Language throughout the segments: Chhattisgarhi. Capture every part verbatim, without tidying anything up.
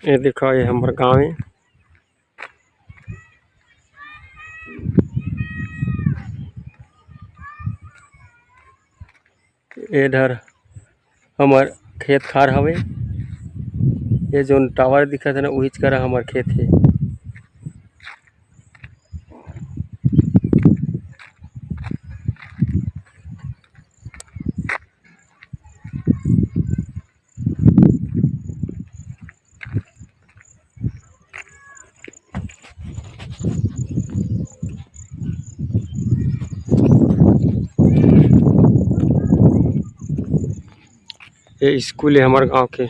ये देखो, ये हमर गाँव हे। ए डहर हमर खेत खार हवे। ये जोन tower दिखत हे ना, उहीच करा हमर खेत हे। ये स्कूल हे हमर गांव के।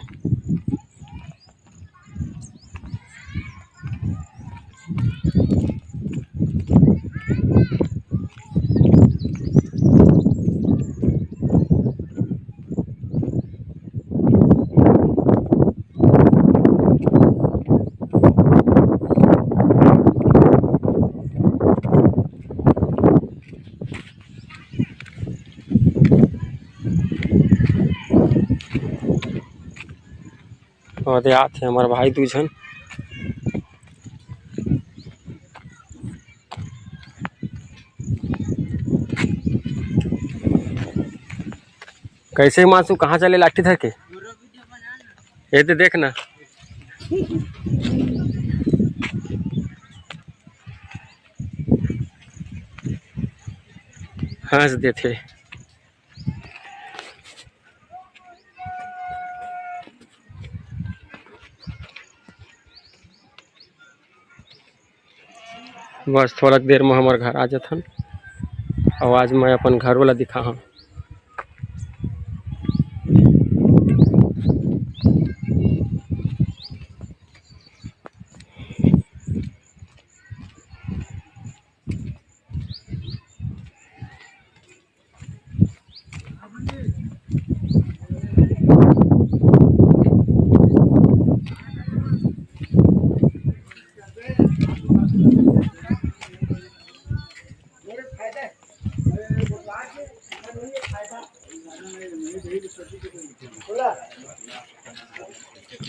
ओदे आत हे हमर भाई दू झन। कैसे मानसू, कहाँ चले लाठी धर के? ये तो देख ना, हंस देथे। बस थोड़ा देर में हमर घर आ जथन, अउ आज मैं अपन घर वाला दिखाहूँ।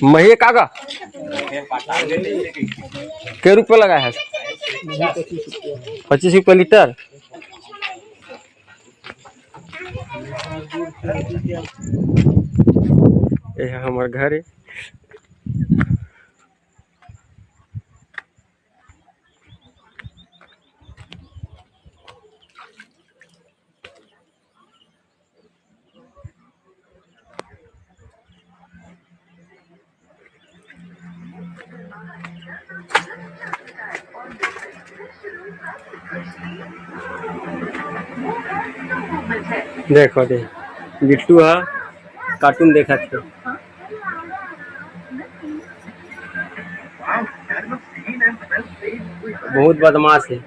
मही काका, के रुपया लगा है? पच्चीस रुपया लीटर। ये हमर घर हे। देखो दे, बिट्टू हा cartoon देखत हे। बहुत बदमाश हे।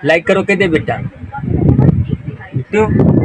Like करो के दे बेटा। बिट्टू।